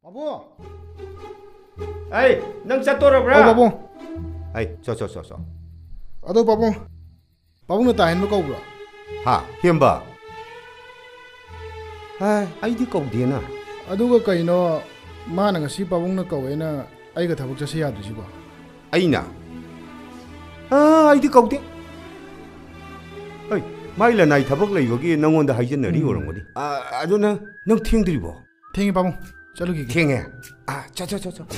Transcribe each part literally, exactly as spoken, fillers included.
ꯄꯥꯕꯨꯡ! ꯑꯩ, ꯅꯪ ꯆꯠꯇꯣꯔꯕ꯭ꯔꯥ? ꯑꯧ, ꯄꯥꯕꯨꯡ꯫ ꯑꯩ, ꯆꯣ, ꯆꯣ, ꯆꯣ, ꯆꯣ꯫ ꯑꯗꯣ ꯄꯥꯕꯨꯡ, ꯄꯥꯕꯨꯡꯅ ꯇꯥꯍꯦꯟꯕ ꯀꯧꯕ꯭ꯔꯣ? ꯍꯥ, ꯍꯦꯝꯕ? ꯍꯥ, ꯑꯩꯗꯤ ꯀꯧꯗꯦꯅ꯫ ꯑꯗꯨꯒ ꯀꯩꯅꯣ, ꯃꯥꯅ ꯉꯁꯤ ꯄꯥꯕꯨꯡꯅ ꯀꯧꯋꯦꯅ ꯑꯩꯒ ꯊꯕꯛ ꯆꯠꯁꯤ ꯌꯥꯗ꯭ꯔꯤꯁꯤꯕꯣ? ꯑꯩꯅ? ꯑꯥ, ꯑꯩꯗꯤ ꯀꯧꯗꯦ꯫ ꯍꯩ, ꯃꯥꯏ ꯂꯅꯥꯏ ꯊꯕꯛ ꯂꯩꯕꯒꯤ ꯅꯪꯉꯣꯟꯗ ꯍꯥꯏꯖꯟꯅꯔꯤ ꯎꯝ꯫ ꯑꯣꯏꯔꯝꯒꯅꯤ꯫ ꯑꯥ, ꯑꯗꯨ ꯅꯪ, ꯅꯪ ꯊꯦꯡꯗ꯭ꯔꯤꯕꯣ? ꯊꯦꯡꯉꯦ ꯄꯥꯕꯨꯡ, ꯆꯠꯂꯨꯈꯤꯒꯦ꯫ ꯊꯦꯡꯉꯦ? ꯑꯥ, ꯆꯠ, ꯆꯠ, ꯆꯠ, ꯆꯠ꯫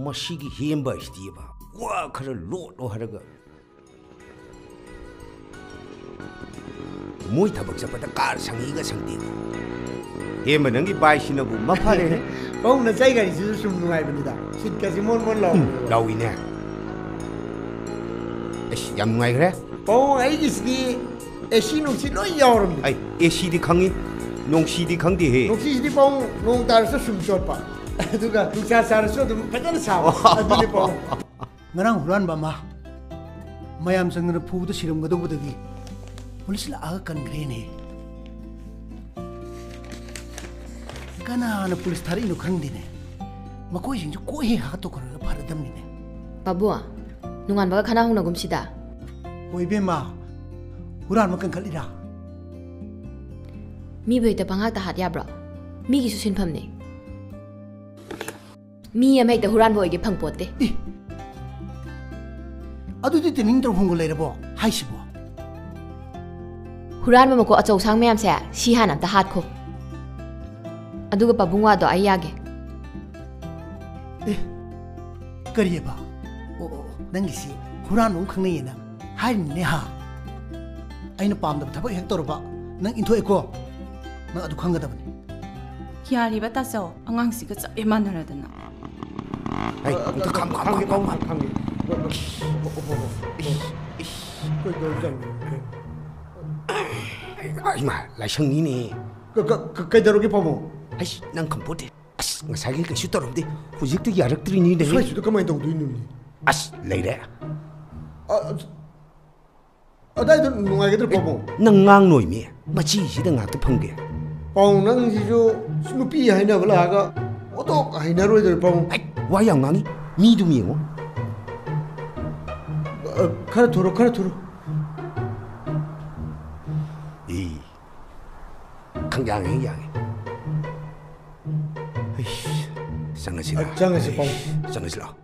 ꯃꯁꯤꯒꯤ ꯍꯦꯝꯕ ꯍꯥꯏꯁꯤꯗꯤꯕ, ꯋꯥ ꯈꯔ ꯂꯣꯠꯂꯣ ꯍꯥꯏꯔꯒ ꯃꯣꯏ ꯊꯕꯛ ꯆꯠꯄꯗ ꯀꯥꯔ ꯁꯪꯉꯤꯒ ꯁꯪꯗꯦꯒ꯫ ꯍꯦꯝꯕ, ꯅꯪꯒꯤ ꯕꯥꯏꯁꯤꯅꯕꯨ ꯃꯐꯔꯦꯍꯦ꯫ ꯄꯥꯕꯨꯡ, ꯅꯆꯥꯏ ꯒꯥꯔꯤꯁꯤꯁꯨ ꯁꯨꯝ ꯅꯨꯡꯉꯥꯏꯕꯅꯤꯗ꯫ ꯁꯤꯠꯀꯁꯤ ꯃꯣꯟ ꯃꯣꯟ ꯂꯥꯎ꯫ ꯎꯝ, ꯂꯥꯎꯏꯅꯦ꯫ ꯑꯁ, ꯌꯥꯝ ꯅꯨꯡꯉꯥꯏꯈ꯭ꯔꯦ꯫ ꯄꯥꯕꯨꯡ, ꯑꯩꯒꯤꯁꯤꯗꯤ ꯑꯦ ꯁꯤ ꯅꯨꯡꯁꯤ ꯂꯣꯏ ꯌꯥꯎꯔꯕꯅꯤ꯫ ꯑꯩ, ꯑꯦ ꯁꯤꯗꯤ ꯈꯪꯉꯤ, ꯅꯣꯡꯁꯤꯗꯤ ꯈꯪꯗꯦꯍꯦ꯫ ꯅꯣꯡꯁꯤꯁꯤꯗꯤ ꯄꯥꯕꯨꯡ, ꯅꯣꯡ ꯇꯥꯔꯁꯨ ꯁꯨꯝ ꯆꯣꯠꯄ, ꯑꯗꯨꯒ ꯅꯨꯡꯁꯥ ꯁꯥꯔꯁꯨ ꯑꯗꯨꯝ ꯐꯖꯅ ꯁꯥꯕ꯫ ꯑꯗꯨꯅꯤ ꯄꯥꯕꯨꯡ꯫ ꯉꯔꯥꯡ ꯍꯨꯔꯥꯟꯕ ꯑꯃ ꯃꯌꯥꯝ ꯆꯪꯗꯅ ꯐꯨꯕꯗ ꯁꯤꯔꯝꯒꯗꯧꯕꯗꯒꯤ ꯄꯨꯂꯤꯁ ꯂꯥꯛꯑꯒ ꯀꯟꯈ꯭ꯔꯦꯅꯦ꯫ ꯀꯅꯥꯅ ꯄꯨꯂꯤꯁ ꯊꯥꯔꯛꯏꯅꯣ ꯈꯪꯗꯦꯅꯦ꯫ ꯃꯈꯣꯏꯁꯤꯡꯁꯨ ꯀꯣꯏ ꯍꯦꯛ ꯍꯥꯠꯇꯣꯛꯈ꯭ꯔꯒ ꯐꯔꯗꯝꯅꯤꯅꯦ꯫ ꯄꯥꯕꯨꯡ, ꯅꯣꯡꯉꯥꯟꯕꯒ ꯈꯟꯅ ꯍꯧꯅꯒꯨꯝꯁꯤꯗ꯫ ꯍꯣꯏ ꯏꯕꯦꯝꯃ, ꯍꯨꯔꯥꯟꯕ ꯀꯟꯈꯠꯂꯤꯔꯥ? ꯃꯤꯕꯨ ꯍꯦꯛꯇ ꯄꯪꯍꯥꯠꯇ ꯍꯥꯠ ꯌꯥꯕ꯭ꯔꯣ? ꯃꯤꯒꯤꯁꯨ ꯁꯤꯟꯐꯝꯅꯦ꯫ ꯃꯤ ꯑꯃ ꯍꯦꯛꯇ ꯍꯨꯔꯥꯟꯕ ꯑꯣꯏꯒꯦ ꯐꯪꯄꯣꯠꯇꯦ꯫ ꯏ! ꯑꯗꯨꯗꯤ training ꯇꯧꯐꯝꯒ ꯂꯩꯔꯕꯣ ꯍꯥꯏꯁꯤꯕꯣ? ꯍꯨꯔꯥꯟꯕ ꯃꯀꯣꯛ ꯑꯆꯧ ꯑꯁꯥꯡ ꯃꯌꯥꯝꯁꯦ ꯁꯤ ꯍꯥꯟꯅ ꯑꯝꯇ ꯍꯥꯠꯈꯣ꯫ ꯑꯗꯨꯒ ꯄꯥꯕꯨꯡ ꯋꯥꯗꯣ ꯑꯩ ꯌꯥꯒꯦ꯫ ꯑꯦ, ꯀꯔꯤꯑꯕ? ꯑꯣ, ꯑꯣ, ꯑꯣ, ꯅꯪꯒꯤꯁꯤ ꯍꯨꯔꯥꯟꯕ ꯑꯃ ꯈꯪꯅꯩꯌꯦꯅ ꯍꯥꯏꯔꯤꯅꯤꯅꯦ ꯍꯥ? ꯑꯩꯅ ꯄꯥꯝꯗꯕ ꯊꯕꯛ ꯍꯦꯛ ꯇꯧꯔꯕ ꯅꯪ ꯏꯟꯊꯣꯛꯑꯦꯀꯣ? ꯅꯪ ꯑꯗꯨ ꯈꯪꯒꯗꯕꯅꯤ꯫ ꯌꯥꯔꯤꯕ ꯇꯥꯆꯧ, ꯑꯉꯥꯡꯁꯤꯒ ꯆꯞ ꯍꯦꯛ ꯃꯥꯟꯅꯔꯗꯅ꯫ ꯍꯩ, ꯑꯝꯇ ꯈꯥꯝ, ꯈꯥꯝ, ꯈꯥꯝꯒꯦ, ꯈꯥꯝ, ꯄꯥꯕꯨꯡ, ꯈꯥꯝ꯫ ꯈꯥꯝꯒꯦ꯫ ꯏꯁ, ꯏꯁ꯫ ꯀꯩꯗꯧꯔꯖꯥꯠꯅꯣ? ꯍꯩꯃꯥ, ꯂꯥꯏꯁꯪꯅꯤꯅꯦ꯫ ꯀ-, ꯀ-, ꯀ-, ꯀꯩꯗꯧꯔꯒꯦ ꯄꯥꯕꯨꯡ? ꯍꯩꯁ, ꯅꯪ ꯈꯪꯄꯣꯠꯇꯦ꯫ ꯑꯁ, ꯉꯁꯥꯏꯒꯤ ꯀꯩꯁꯨ ꯇꯧꯔꯝꯗꯦ, ꯍꯧꯖꯤꯛꯇ ꯌꯥꯔꯛꯇ꯭ꯔꯤꯅꯤꯅꯦ꯫ ꯁ꯭ꯋꯥꯏꯁꯤꯗ ꯀꯃꯥꯏꯅ ꯇꯧꯗꯣꯏꯅꯣꯅꯦ? ꯑꯁ, ꯂꯩꯔꯦ꯫ ꯑ, ꯑ, ꯑꯗꯥꯏꯗ ꯅꯨꯡꯉꯥꯏꯒꯗ꯭ꯔꯣ, ꯄꯥꯕꯨꯡ? ꯅꯪ ꯉꯥꯡ ꯅꯣꯏꯃꯤ, ꯃꯆꯤꯁꯤꯗ ꯉꯥꯛꯇ ꯐꯝꯒꯦ꯫ ꯄꯥꯕꯨꯡ, ꯅꯪꯁꯤꯁꯨ ꯅꯨꯄꯤ ꯍꯥꯏꯅꯕ ꯂꯥꯛꯑꯒ ꯑꯣꯟꯊꯣꯛ ꯍꯩꯅꯔꯣꯏꯗꯧꯔꯤ, ꯄꯥꯕꯨꯡ꯫ ꯑꯩ ꯋꯥ ꯌꯥꯝ ꯉꯥꯡꯉꯤ, ꯃꯤꯗꯨꯝ ꯌꯦꯡꯉꯣ꯫ ꯑ, ꯈꯔ ꯊꯨꯔꯣ, ꯈꯔ ꯊꯨꯔꯣ꯫ ꯏ, ꯈꯪ ꯌꯥꯡꯉꯦ, ꯌꯥꯡꯉꯦ꯫ ꯏꯁ, ꯆꯪꯉꯁꯤꯔ? ꯑ, ꯆꯪꯉꯁꯤ, ꯄꯥꯕꯨꯡ꯫ ꯆꯪꯉꯁꯤ ꯂꯥꯛꯑꯣ꯫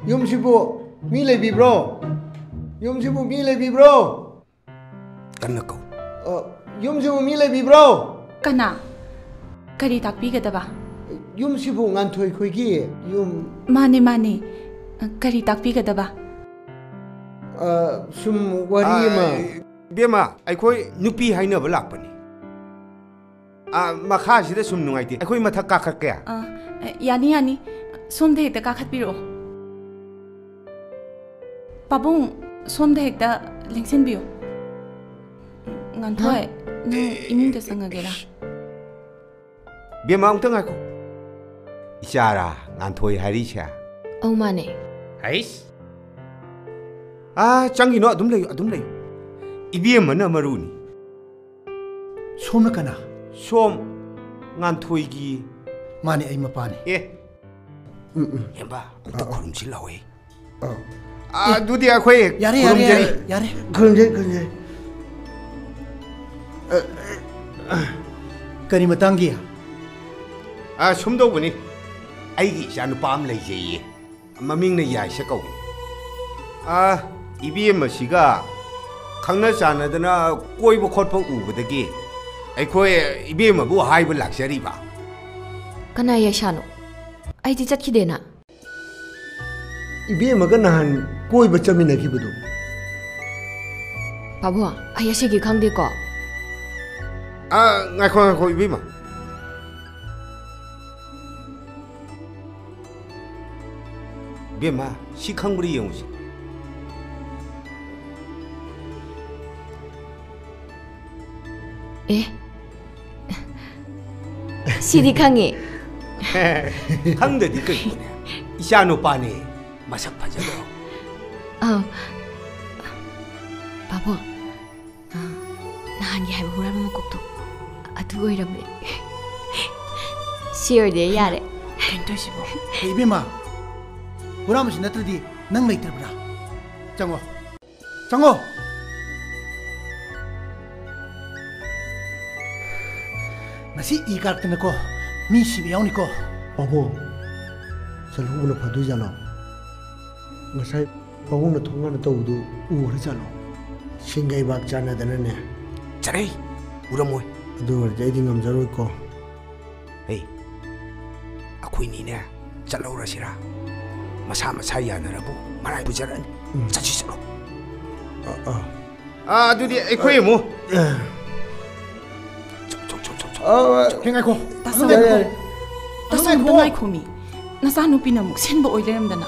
ꯌꯨꯝꯁꯤꯕꯨ ꯃꯤ ꯂꯩꯕꯤꯕ꯭ꯔꯣ? ꯌꯨꯝꯁꯤꯕꯨ ꯃꯤ ꯂꯩꯕꯤꯕ꯭ꯔꯣ? ꯀꯟꯅ ꯀꯧ꯫ ꯑ, ꯌꯨꯝꯁꯤꯕꯨ ꯃꯤ ꯂꯩꯕꯤꯕ꯭ꯔꯣ? ꯀꯅꯥ? ꯀꯔꯤ ꯇꯥꯛꯄꯤꯒꯗꯕ? ꯌꯨꯝꯁꯤꯕꯨ ꯉꯥꯟꯊꯣꯏ ꯈꯣꯏꯒꯤ ꯌꯨꯝ? ꯃꯥꯅꯦ, ꯃꯥꯅꯦ꯫ ꯀꯔꯤ ꯇꯥꯛꯄꯤꯒꯗꯕ? ꯑ, ꯁꯨꯝ ꯋꯥꯔꯤ ꯑꯃ꯫ ꯑ, ꯏꯕꯦꯝꯃ, ꯑꯩꯈꯣꯏ ꯅꯨꯄꯤ ꯍꯥꯏꯅꯕ ꯂꯥꯛꯄꯅꯤ꯫ ꯑ, ꯃꯈꯥꯁꯤꯗ ꯁꯨꯝ ꯅꯨꯡꯉꯥꯏꯇꯦ꯫ ꯑꯩꯈꯣꯏ ꯃꯊꯛ ꯀꯥꯈꯠꯀꯦ? ꯑ, ꯌꯥꯅꯤ, ꯌꯥꯅꯤ꯫ ꯁꯣꯝꯗ ꯍꯦꯛꯇ ꯀꯥꯈꯠꯄꯤꯔꯛꯑꯣ꯫ ꯄꯥꯕꯨꯡ, ꯁꯣꯝꯗ ꯍꯦꯛꯇ ꯂꯦꯡꯁꯤꯟꯕꯤꯌꯨ꯫ ꯉꯥꯟꯊꯣꯏ, ꯍꯥ? ꯅꯪ ꯏꯃꯨꯡꯗ ꯆꯪꯉꯒꯦꯔꯥ? ꯕꯦꯝꯃ, ꯑꯃꯨꯛꯇ ꯉꯥꯏꯈꯣ꯫ ꯏꯆꯥꯔꯥ ꯉꯥꯟꯊꯣꯏ ꯍꯥꯏꯔꯤꯁꯦ? ꯑꯧ, ꯃꯥꯅꯦ꯫ ꯍꯩꯁ! ꯑꯥ, ꯆꯪꯈꯤꯅꯣ, ꯑꯗꯨꯝ ꯂꯩꯌꯨ, ꯑꯗꯨꯝ ꯂꯩꯌꯨ꯫ ꯏꯕꯦꯝꯃꯅ ꯃꯔꯨꯅꯤ꯫ ꯁꯣꯝꯅ ꯀꯅꯥ? ꯁꯣꯝ ꯉꯥꯟꯊꯣꯏꯒꯤ꯫ ꯃꯥꯅꯦ, ꯑꯩ ꯃꯄꯥꯅꯦ꯫ ꯑꯦ꯫ ꯎꯝ, ꯎꯝ꯫ ꯍꯦꯝꯕ, ꯑꯝꯇ ꯑꯥ, ꯑꯥ꯫ ꯈꯨꯔꯨꯝꯁꯤ ꯂꯥꯎꯍꯦ꯫ ꯑꯥ꯫ ꯑꯥ, ꯑꯗꯨꯗꯤ ꯑꯩꯈꯣꯏ ꯌꯥꯔꯦ, ꯌꯥꯔꯦ, ꯈꯨꯔꯨꯝꯖꯔꯤ꯫ ꯌꯥꯔꯦ, ꯌꯥꯔꯦ꯫ ꯈꯨꯔꯨꯝꯖꯔꯤ, ꯈꯨꯔꯨꯝꯖꯔꯤ꯫ ꯑ, ꯑ꯫ ꯀꯔꯤ ꯃꯇꯥꯡꯒꯤ? ꯑꯥ, ꯁꯨꯝ ꯇꯧꯕꯅꯤ꯫ ꯑꯩꯒꯤ ꯏꯆꯥ ꯅꯨꯄꯥ ꯑꯃ ꯂꯩꯖꯩꯌꯦ꯫ ꯃꯃꯤꯡꯅ ꯌꯥꯏꯁ ꯀꯧꯏ꯫ ꯑꯥ, ꯏꯕꯦꯝꯃꯁꯤꯒ ꯈꯪꯅ ꯆꯥꯟꯅꯗꯅ ꯀꯣꯏꯕ ꯈꯣꯠꯄ ꯎꯕꯗꯒꯤ ꯑꯩꯈꯣꯏ ꯏꯕꯦꯝꯃꯕꯨ ꯍꯥꯏꯕ ꯂꯥꯛꯆꯔꯤꯕ꯫ ꯀꯅꯥ ꯌꯥꯏꯁꯥꯅꯣ? ꯑꯩꯗꯤ ꯆꯠꯈꯤꯗꯦꯅ꯫ ꯏꯕꯦꯝꯃꯒ ꯅꯍꯥꯟ ꯀꯣꯏꯕ ꯆꯠꯃꯤꯟꯅꯈꯤꯕꯗꯨ꯫ ꯄꯥꯕꯨꯡ, ꯑꯩ ꯑꯁꯤꯒꯤ ꯈꯪꯗꯦꯀꯣ꯫ ꯑꯥ, ꯉꯥꯏꯈꯣ, ꯉꯥꯏꯈꯣ, ꯏꯕꯦꯝꯃ꯫ ꯏꯕꯦꯝꯃ, ꯁꯤ ꯈꯪꯕ꯭ꯔꯥ ꯌꯦꯡꯉꯨꯁꯤ꯫ ꯑꯦ, ꯁꯤꯗꯤ ꯈꯪꯉꯦ꯫ ꯈꯪꯗꯗꯤ ꯀꯩꯅꯣꯅꯦ? ꯏꯆꯥ ꯅꯨꯄꯥꯅꯦ꯫ ꯃꯁꯛ ꯐꯖꯗ꯭ꯔꯣ? ꯑꯥ, ꯄꯥꯕꯨꯡ, ꯑꯥ, ꯅꯍꯥꯟꯒꯤ ꯍꯥꯏꯕ ꯍꯨꯔꯥꯟꯕ ꯃꯀꯣꯛꯇꯣ ꯑꯗꯨ ꯑꯣꯏꯔꯝꯃꯦ꯫ ꯁꯤ ꯑꯣꯏꯔꯗꯤ ꯑꯩ ꯌꯥꯔꯦ꯫ ꯀꯩꯅꯣ ꯇꯧꯔꯤꯁꯤꯕꯣ? ꯍꯦ, ꯏꯕꯦꯝꯃ, ꯍꯨꯔꯥꯟꯕꯁꯤ ꯅꯠꯇ꯭ꯔꯗꯤ ꯅꯪ ꯂꯩꯇ꯭ꯔꯕ꯭ꯔꯥ? ꯆꯪꯉꯣ, ꯆꯪꯉꯣ꯫ ꯉꯁꯤ ꯏ ꯀꯥꯔꯛꯇꯅꯀꯣ, ꯃꯤ ꯁꯤꯕ ꯌꯥꯎꯅꯤꯀꯣ꯫ ꯄꯥꯕꯨꯡ, ꯆꯠꯍꯧꯕꯅ ꯐꯗꯣꯏꯖꯥꯠꯂꯣ? ꯉꯁꯥꯏ ꯄꯥꯕꯨꯡꯅ ꯊꯣꯡꯒꯥꯟꯗ ꯇꯧꯕꯗꯨ ꯎꯈ꯭ꯔꯖꯥꯠꯂꯣ? ꯁꯤꯡꯒꯩꯕꯥꯛ ꯆꯥꯟꯅꯗꯅꯅꯦ꯫ ꯆꯠꯂꯍꯦ, ꯎꯔꯝꯃꯣꯏ꯫ ꯑꯗꯨ ꯑꯣꯏꯔꯗꯤ ꯑꯩꯗꯤ ꯉꯝꯖꯔꯣꯏꯀꯣ꯫ ꯍꯦ, ꯑꯩꯈꯣꯏꯅꯤꯅꯦ ꯆꯠꯍꯧꯔꯁꯤꯔꯥ? ꯃꯁꯥ ꯃꯁꯥ ꯌꯥꯅꯔꯕꯨ ꯃꯔꯥꯏ ꯄꯨꯖꯔꯛꯑꯅꯤ꯫ ꯎꯝ꯫ ꯆꯠꯁꯤ, ꯆꯠꯂꯣ꯫ ꯑ, ꯑ꯫ ꯑꯥ, ꯑꯗꯨꯗꯤ ꯑꯩꯈꯣꯏ ꯑꯃꯨꯛ꯫ ꯑ꯫ ꯆꯣ, ꯆꯣ, ꯆꯣ, ꯆꯣ, ꯆꯣ꯫ ꯑ, ꯑ꯫ ꯍꯦ, ꯉꯥꯏꯈꯣ꯫ ꯇꯥꯁꯧ, ꯌꯥꯔꯦ, ꯉꯥꯏꯈꯣ꯫ ꯌꯥꯔꯦ꯫ ꯇꯥꯁꯧ, ꯑꯝꯇ ꯉꯥꯏꯈꯣ꯫ ꯉꯥꯏꯈꯣꯃꯤ꯫ ꯅꯆꯥꯅꯨꯄꯤꯅ ꯑꯃꯨꯛ ꯁꯤꯟꯕ ꯑꯣꯏ ꯂꯩꯔꯝꯗꯅ꯫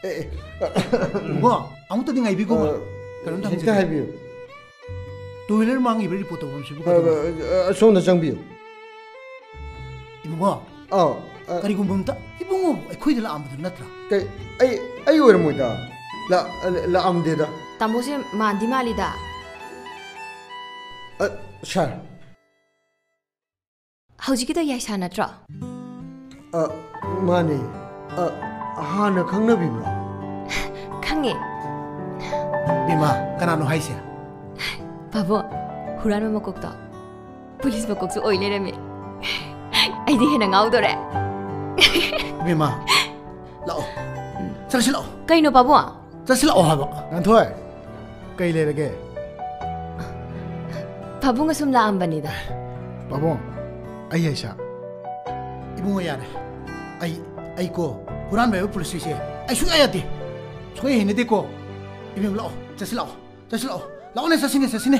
ꯑꯦ, ꯑꯦ꯫ ꯏꯕꯨꯡꯉꯣ, ꯑꯃꯨꯛꯇꯗꯤ ꯉꯥꯏꯕꯤꯈꯣ꯫ ꯑ, ꯀꯩꯅꯣꯝꯇ ꯍꯦꯛꯇ ꯍꯪꯖꯒꯦ꯫ ꯍꯥꯏꯕꯤꯌꯨ꯫ ꯇꯨ ꯋꯤꯂꯔ ꯃꯥꯡꯉꯤꯕ꯭ꯔꯥ ꯔꯤꯄꯣꯔꯠ ꯇꯧꯐꯝꯁꯤꯕꯨ ꯑ, ꯀꯩꯗꯧꯕ? ꯑ, ꯑ, ꯁꯣꯝꯗ ꯆꯪꯕꯤꯌꯨ꯫ ꯏꯕꯨꯡꯉꯣ, ꯑꯥꯎ, ꯑ, ꯀꯔꯤꯒꯨꯝꯕ ꯑꯝꯇ ꯏꯕꯨꯡꯉꯣꯕꯨ ꯑꯩꯈꯣꯏꯗ ꯂꯥꯛꯑꯝꯕꯗꯨ ꯅꯠꯇ꯭ꯔꯥ? ꯀꯩ, ꯑꯩ, ꯑꯩ ꯑꯣꯏꯔꯝꯃꯣꯏꯗ꯫ ꯂꯥꯛ-, ꯂꯥꯛꯑꯝꯗꯦꯗ꯫ ꯇꯥꯃꯣꯁꯦ ꯃꯥꯟꯗꯤ ꯃꯥꯜꯂꯤꯗ꯫ ꯑ, ꯁꯥꯔ꯫ ꯍꯧꯖꯤꯛꯀꯤꯗꯣ ꯌꯥꯏꯁꯥ ꯅꯠꯇ꯭ꯔꯣ? ꯑ, ꯃꯥꯅꯦ꯫ ꯑ, ꯍꯥꯟꯅ ꯈꯪꯅꯕꯤꯕ꯭ꯔꯣ? ꯈꯪꯉꯦ꯫ ꯕꯦꯝꯃ, ꯀꯅꯥꯅꯣ ꯍꯥꯏꯁꯦ? ꯄꯥꯕꯨꯡ, ꯍꯨꯔꯥꯟꯕ ꯃꯀꯣꯛꯇꯣ ꯄꯨꯂꯤꯁ ꯃꯀꯣꯛꯁꯨ ꯑꯣꯏ ꯂꯩꯔꯝꯃꯦ꯫ ꯑꯩꯗꯤ ꯍꯦꯟꯅ ꯉꯥꯎꯗꯣꯔꯦ꯫ ꯕꯦꯝꯃ, ꯂꯥꯛꯑꯣ꯫ ꯎꯝ꯫ ꯆꯠꯂꯁꯤ ꯂꯥꯛꯑꯣ꯫ ꯀꯩꯅꯣ ꯄꯥꯕꯨꯡ? ꯆꯠꯁꯤꯜꯂꯛꯑꯣ ꯍꯥꯏꯕ꯫ ꯉꯥꯟꯊꯣꯏ, ꯀꯩ ꯂꯩꯔꯒꯦ? ꯄꯥꯕꯨꯡ ꯑꯁꯨꯝ ꯂꯥꯛꯑꯝꯕꯅꯤꯗ꯫ ꯄꯥꯕꯨꯡ, ꯑꯩ ꯍꯩꯁꯥ꯫ ꯏꯕꯨꯡꯉꯣ, ꯌꯥꯔꯦ꯫ ꯑꯩ, ꯑꯩ ꯀꯣ, ꯍꯨꯔꯥꯟꯕ ꯍꯥꯏꯕ ꯄꯨꯂꯤꯁ ꯍꯥꯏꯁꯦ ꯑꯩ ꯁꯨꯡꯌꯥ ꯌꯥꯗꯦ꯫ ꯁꯨꯡꯍꯩ ꯍꯩꯅꯗꯦꯀꯣ꯫ ꯏꯕꯦꯝꯃ, ꯂꯥꯛꯑꯣ, ꯆꯠꯁꯤꯜꯂꯛꯑꯣ꯫ ꯆꯠꯁꯤꯜꯂꯛꯑꯣ꯫ ꯂꯥꯛꯑꯣꯅꯦ, ꯆꯠꯁꯤꯅꯦ, ꯆꯠꯁꯤꯅꯦ꯫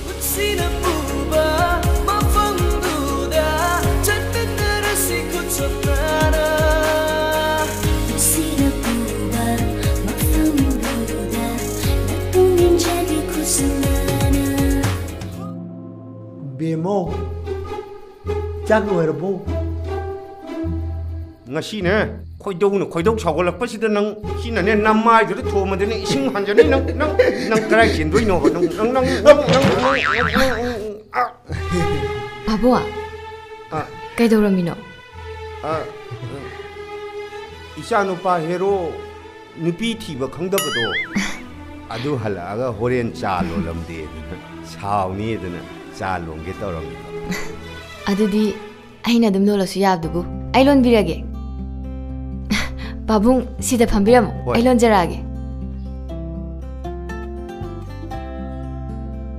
ꯄꯨꯟꯁꯤꯅ ꯄꯨꯕ ꯃꯐꯝꯗꯨꯗ ꯆꯠꯃꯤꯟꯅꯔꯁꯤ ꯈꯨꯠꯁꯝꯅꯅ꯫ ꯄꯨꯟꯁꯤꯅ ꯄꯨꯕ ꯃꯐꯝꯗꯨꯗ ꯕꯦꯝꯃꯧ, ꯆꯥꯛ ꯂꯣꯏꯔꯕꯣ? ꯉꯁꯤꯅꯦ, ꯈꯣꯏꯗꯧꯅ ꯈꯣꯏꯗꯧ ꯁꯥꯎꯒꯠꯂꯛꯄꯁꯤꯗ ꯅꯪ ꯁꯤꯅꯅꯦ, ꯅꯃꯥꯏꯗꯨꯗ ꯊꯣꯝꯃꯗꯅꯦ, ꯏꯁꯤꯡ ꯍꯟꯖꯅꯤ ꯅꯪ, ꯅꯪ, ꯅꯪ ꯀꯗꯥꯏ ꯆꯦꯟꯗꯣꯏꯅꯣꯕ? ꯅꯪ, ꯅꯪ, ꯅꯪ, ꯅꯪ, ꯅꯪ, ꯅꯪ, ꯅꯪ, ꯅꯪ, ꯑ꯫ ꯄꯥꯕꯨꯡ, ꯑ꯫ ꯀꯩꯗꯧꯔꯝꯃꯤꯅꯣ? ꯑ, ꯏꯆꯥꯅꯨꯄꯥ ꯍꯦꯔꯣ ꯅꯨꯄꯤ ꯊꯤꯕ ꯈꯪꯗꯕꯗꯣ, ꯑꯗꯨ ꯍꯜꯂꯛꯑꯒ ꯍꯣꯔꯦꯟ ꯆꯥ ꯂꯣꯜꯂꯝꯗꯦꯗꯅ ꯁꯥꯎꯅꯤꯗꯅ ꯆꯥ ꯂꯣꯟꯒꯦ ꯇꯧꯔꯝꯃꯤꯕ꯫ ꯑꯗꯨꯗꯤ ꯑꯩꯅ ꯑꯗꯨꯝ ꯂꯣꯜꯂꯁꯨ ꯌꯥꯕꯗꯨꯕꯨ꯫ ꯑꯩ ꯂꯣꯟꯕꯤꯔꯒꯦ꯫ ꯄꯥꯕꯨꯡ, ꯁꯤꯗ ꯐꯝꯕꯤꯔꯝꯃꯣ꯫ ꯍꯣꯏ꯫ ꯑꯩ ꯂꯣꯟꯖꯔꯛꯑꯒꯦ꯫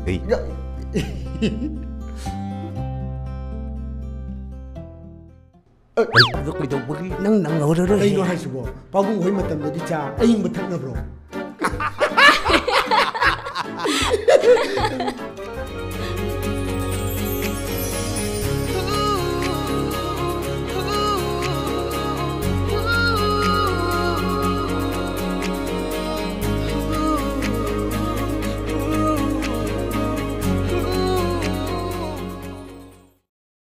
ꯑꯩ꯫ ꯑꯗꯨ ꯀꯩꯗꯧꯕꯒꯤ ꯅꯪ ꯅꯪꯍꯧꯔꯔꯣꯏ? ꯀꯩꯅꯣ ꯍꯥꯏꯁꯤꯕꯣ? ꯄꯥꯕꯨꯡ ꯍꯣꯏ ꯃꯇꯝꯗꯗꯤ ꯆꯥ ꯑꯏꯪꯕ ꯊꯛꯅꯕ꯭ꯔꯣ?